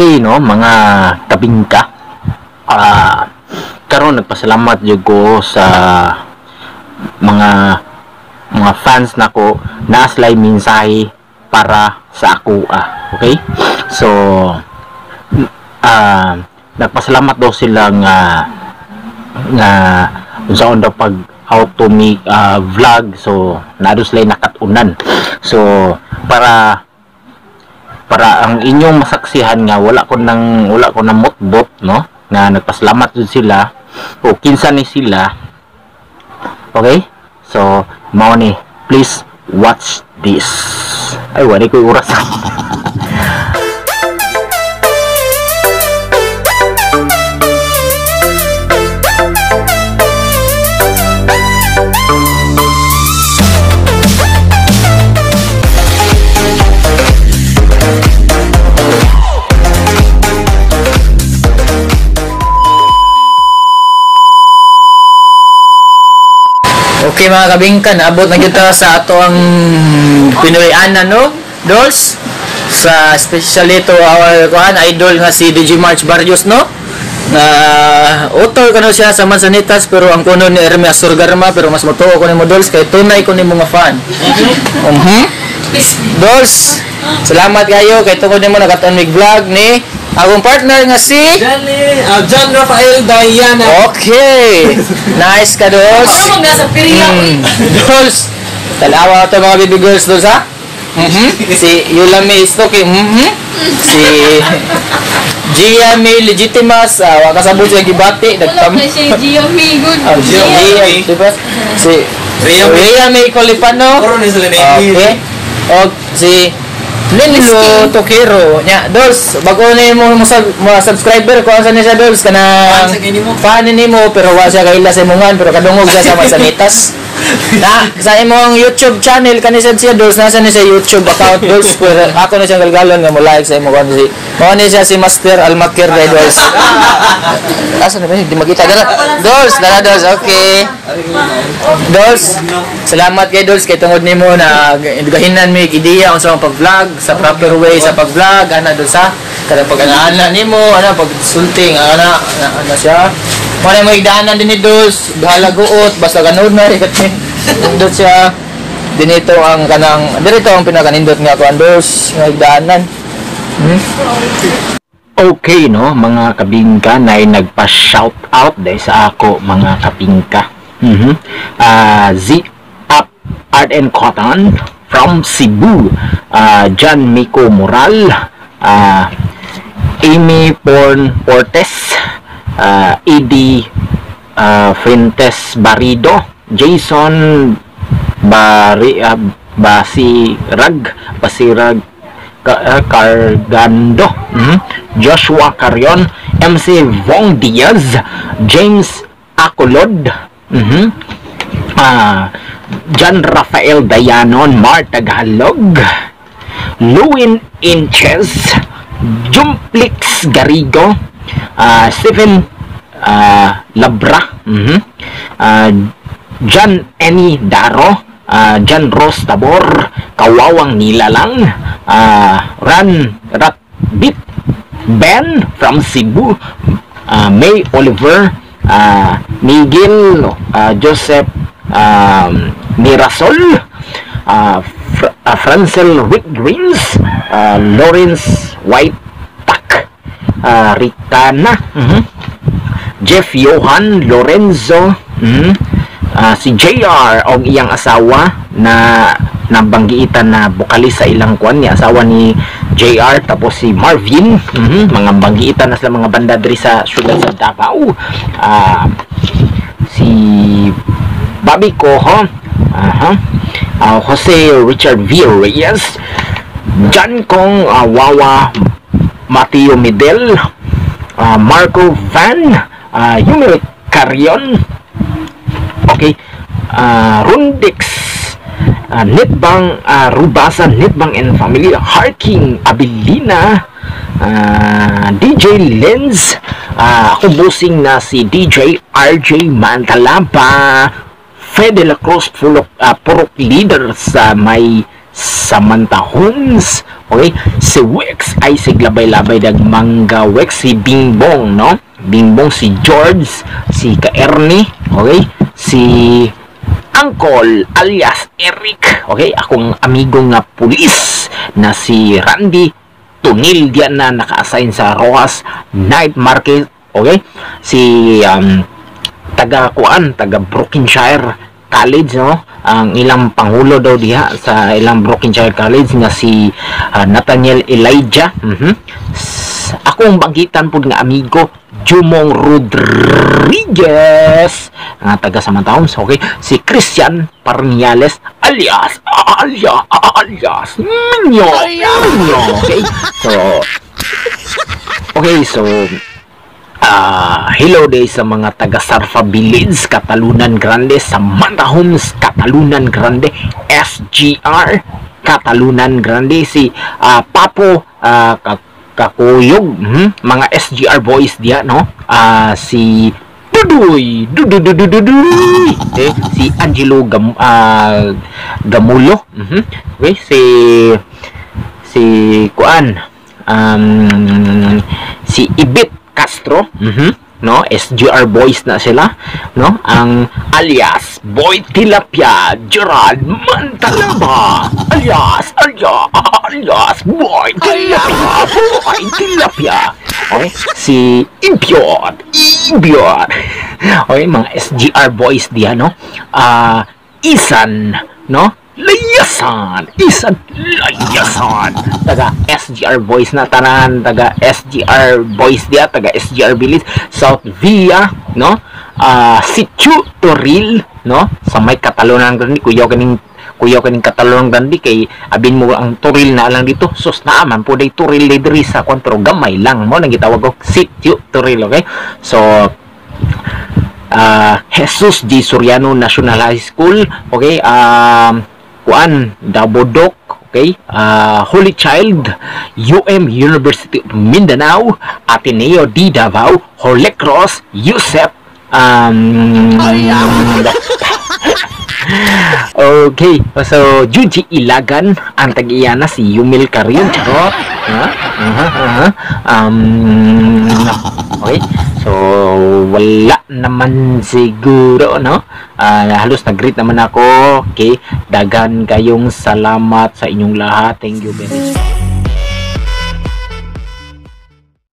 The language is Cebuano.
Okay, no, mga kabingka. Karon nagpasalamat jud ko sa mga fans nako na sila'y mensahe para sa ako. Okay? So nagpasalamat daw sila nga nga unsaon daw pag how to make vlog, so naa daw sila nakatunan. So para ang inyong masaksihan nga wala ko nang motbot, no, nga nagpasalamat jud sila o kinsa ni sila. Okay? So mao ni, please watch this. Ay, wala ko oras. Okay mga kabingka, naabot na gyud ta sa ato ang Pinoy-anan, no? Dolls, sa especially to our kuan idol nga si DJ March Barrios, no? Na author kano siya sa Manzanitas, pero ang kuno ni Ermi Asurgarma, pero mas motuo ko nimo Dolls kay tunay ko nimo nga fan. Dolls, salamat kayo kay tungod nimo nakatuon mig vlog ni akong partner nga si John Rafael Diana. Okay. Nice ka, Dolls. Ano mang nasa Piria? Dolls, talawa to mga baby girls, Dolls, ha? Si Yula May Istoki, Si Gia May Legitimas, wa kasabot siya gibati, Wala na siya Gia May good. Gia May, diba? Si Rhea May Colipano. Okay. O si Lilo Tokiro. Nya, Dolls, bago ni mo mga subscriber ko asa ni siya Dolls kanang fan nimo pero wa siya kaila sa imongan pero kadungog siya sa Manzanitas. Na sa imong YouTube channel kani sad siya Dolls, nasa ni sa YouTube account Dolls, pero ako na siyang galgalon nga mo like sa imong si. Mao ni siya si Master Almakir kay Dolls. Asa na ba hindi makita dara. Dolls, dara Dolls, okay. Dolls, salamat kay Dolls kay tungod nimo na gahinan mi ideya unsa ang pag-vlog sa proper way sa pag-vlog ana Dolls ha. Kada pag-ana nimo ana pag-sulting ana ana siya. Wala mo igdaanan din ni Dolls, bahala guot basta ganud na nindot siya. Dinito ang kanang dirito ang pinakanindot nga kuan Dolls nga igdaanan. Okay, no, mga kabingka, na nagpa-shout out dahil sa ako mga kabingka. Z Up Art and Cotton from Cebu, John Miko Moral, Amy Porn Portes, Eddie Fuentes Barrido, Jason Basirag Cargando, Joshua Carrion, MC Vong Diaz, James Acolod, John Rafael Dayanon, Marta Tagalog, Luwin Inches, Jumplix Garrigo, Stephen Labra, John Eni Daro, John Ross Tabor, Kawawang Nilalang, Ran Ratbit Ben from Cebu, May Oliver, Miguel Joseph Mirasol, Francel Rick Greens, Lawrence White Tak, Ricana, Jeff Johan Lorenzo, si JR og iyang asawa na nabanggiitan na bokalist sa ilang kwan ni asawa ni JR, tapos si Marvin, mga banggiitan na sila mga banda diri sa syudad sa Davao, si Bobby Coho, Jose Richard V. Reyes, John Kong Wawa, Mateo Medel, Marco Van, Yumil Carrion, okay, Rundix, Nitbang, Rubasa Nitbang and Family, Harking Abilina, DJ Lenz, ako busing na si DJ RJ Mantalapa, Fede La Cruz Purok leader sa may Samantha Holmes, Okay, si Wex ay si Labay-Labay dag Mangga Wex, si Bingbong, no? Bingbong, si George, si Ka Ernie, okay? Si Uncle alias Eric, okay? Akong amigo nga pulis na si Randy Tunil diyan na naka-assign sa Rojas Night Market, okay? Si taga kuan, taga Brokenshire College, no? Ang ilang pangulo daw diha sa ilang Brokenshire College nga si Nathaniel Elijah. Akong banggitan pud nga amigo Jumong Rodriguez nga taga Samantha Homes, okay? Si Christian Parniales alias alias alias Minyo Minyo, okay? So okay, so hello day sa mga taga Sarfa Village, Catalunan Grande, Samantha Homes, Catalunan Grande, SGR, Catalunan Grande, si Papo Kakuyog, mga SGR boys diya, no? Si Duduy, Dududududuy, eh, si Angelo Gamulo, okay, si si Kuan, si Ibit Castro, no? SGR boys na sila, no? Ang alias Boy Tilapia, Gerald Mantalaba, alias alias alias Boy Tilapia, Boy Tilapia. Okay, si Ibiot, Ibiot. Okay, mga SGR boys diyan, no? Isan, no? Layasan, Isan Layasan. Taga SGR boys na tanan, taga SGR boys diya, taga SGR Village, South Via, no? Sitio Toril, no? Sa may Catalunan Grande, kuyaw kaning Catalunan Grande kay abin mo ang Toril na lang dito. Sus naaman po day Toril day diri sa kwan pero gamay lang mo nang gitawag og Sitio Toril, okay? So Jesus G. Soriano National High School, okay? Kuan, Dabodok, okay? Holy Child, UM University of Mindanao, Ateneo de Davao, Holy Cross, Yusef, okay, so Juji Ilagan, ang tag-iya na si Yumil Carion, charot. Ha? Aha. Okay. So wala naman siguro, no? Halos nag-greet naman ako. Okay. Dagan kayong salamat sa inyong lahat. Thank you very much.